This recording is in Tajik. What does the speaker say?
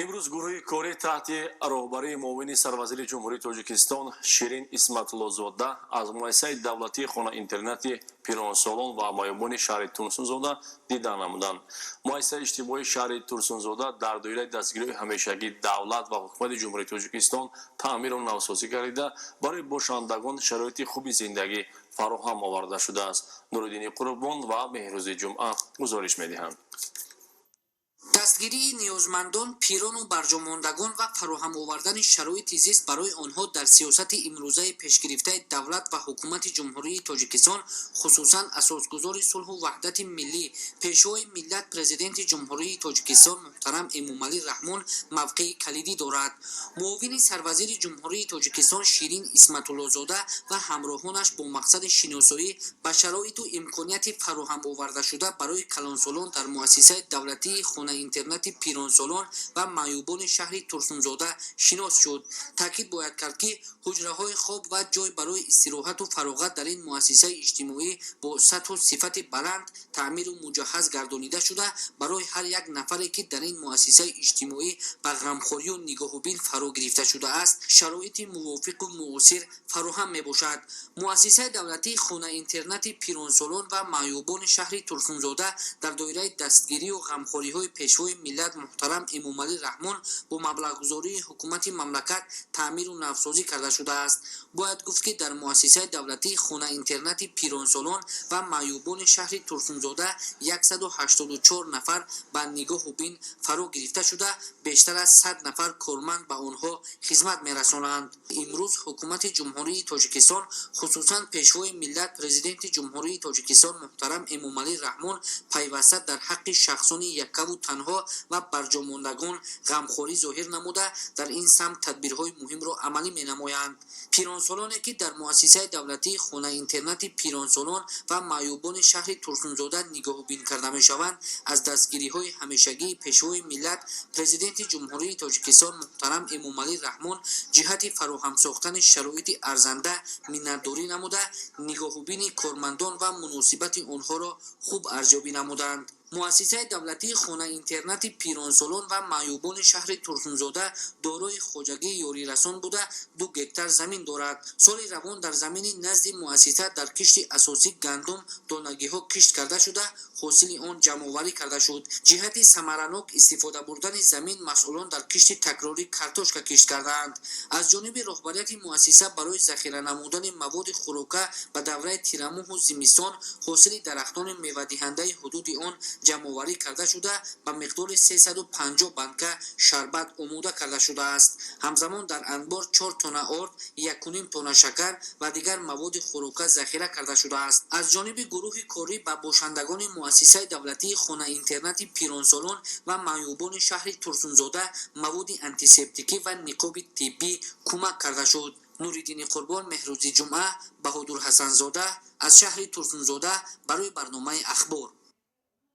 Имрӯз гурӯҳи корӣ таҳти роҳбарии муовини сарвазири Ҷумҳурии Тоҷикистон Ширин Исматуллозода аз муассисаи давлатии хона-интернати пиронсолон ва маъюбони шаҳри Турсунзода дидан намуданд. Муассисаи иҷтимоии шаҳри Турсунзода дар доираи дастгириҳои ҳамешагии давлат ва ҳукумати Ҷумҳурии Тоҷикистон таъмиру навсозӣ гардида, барои бошандагон шароити хуби зиндагӣ фароҳам оварда шудааст. Нуриддини Қурбон ва Меҳрӯзи Ҷумъа гузориш медиҳанд. Дастгирии ниёзмандон, пирону барҷомондагон ва фароҳам овардани шароити зист барои онҳо дар сиёсати имрӯзаи пешгирифтаи давлат ва ҳукумати Ҷумҳурии Тоҷикистон, хусусан асосгузори сулҳу ваҳдати миллӣ, Пешвои миллат, Президенти Ҷумҳурии Тоҷикистон муҳтарам Эмомалӣ Раҳмон мавқеи калидӣ дорад. Муовини сарвазири Ҷумҳурии Тоҷикистон Ширин Исматуллозода ва ҳамроҳонаш бо мақсади шиносоӣ ба шароиту имконияти фароҳам овардашуда барои калонсолон дар муассисаи давлатии хонаинтернати пиронсолон ва маъюбони шаҳри Турсунзода шинос шуд. Таъкид бояд кард, ки ҳуҷраҳои хоб ва ҷой барои истироҳату фароғат дар ин муассисаи иҷтимоӣ бо сатҳу сифати баланд таъмиру муҷаҳҳаз гардонида шуда, барои ҳар як нафаре, ки дар ин муассисаи иҷтимоӣ ба ғамхорию нигоҳубин фаро гирифта шудааст, шароити мувофиқу муосир фароҳам мебошад. Муассисаи давлатии хонаинтернати пиронсолон ва маъюбони шаҳри Турсунзода дар доираи дастгирию ғамхориҳои Пешвои миллат муҳтарам Эмомалӣ Раҳмон бо маблағгузории ҳукумати мамлакат таъмиру навсозӣ карда шудааст. Бояд гуфт, ки дар муассисаи давлатии хонаинтернати пиронсолон ва маъюбони шаҳри Турсунзода 184 нафар ба нигоҳу бин фаро гирифта шуда, бештар аз 100 нафар корманд ба онҳо хизмат мерасонанд. Имрӯз ҳукумати Ҷумҳурии Тоҷикистон, хусусан Пешвои миллат, Президенти Ҷумҳурии Тоҷикистон муҳтарам Эмомалӣ Раҳмон пайваста дар ҳаққи шахсони яккаву танҳо ва барҷомондагон ғамхорӣ зоҳир намуда, дар ин самт тадбирҳои муҳимро амалӣ менамоянд. Пиронсолоне, ки дар муассисаи давлатии хонаинтернати пиронсолон ва маъюбони шаҳри Турсунзода нигоҳубин карда мешаванд, аз дастгириҳои ҳамешагии Пешвои миллат, Президенти Ҷумҳурии Тоҷикистон муҳтарам Эмомалӣ Раҳмон ҷиҳати фароҳам сохтани шароити арзанда миннатдорӣ намуда, нигоҳубини кормандон ва муносибати онҳоро хуб арзёбӣ намуданд. Муассисаи давлатии хонаинтернати пиронсолон ва маъюбони шаҳри Турсунзода дорои хоҷагии ёрирасон буда, 2 гектар замин дорад. Соли равон дар замини назди муассиса дар кишти асосӣ гандум донагиҳо кишт карда шуда, ҳосили он ҷамъоварӣ карда шуд. Ҷиҳати самаранок истифода бурдани замин масъулон дар кишти такрорӣ картошка кишт кардаанд. Аз ҷониби роҳбарияти муассиса барои захира намудани маводи хӯрока ба давраи тирамоҳу зимистон ҳосили дарахтони мевадиҳандаи ҳудуди он ҷамъоварӣ карда шуда, ба миқдори 350 банка шарбат омода карда шудааст. Ҳамзамон дар анбор 4 тонна орд, 1,5 тонна шакар ва дигар маводи хӯрока захира карда шудааст. Аз ҷониби гурӯҳи корӣ ба бошандагони муассисаи давлатии хонаинтернати пиронсолон ва маъюбони шаҳри Турсунзода маводи антисептикӣ ва ниқоби тиббӣ кӯмак карда шуд. Нуриддини Қурбон, Меҳрӯзи Ҷумъа, Баҳодур Ҳасанзода аз шаҳри Турсунзода барои барномаи «Ахбор».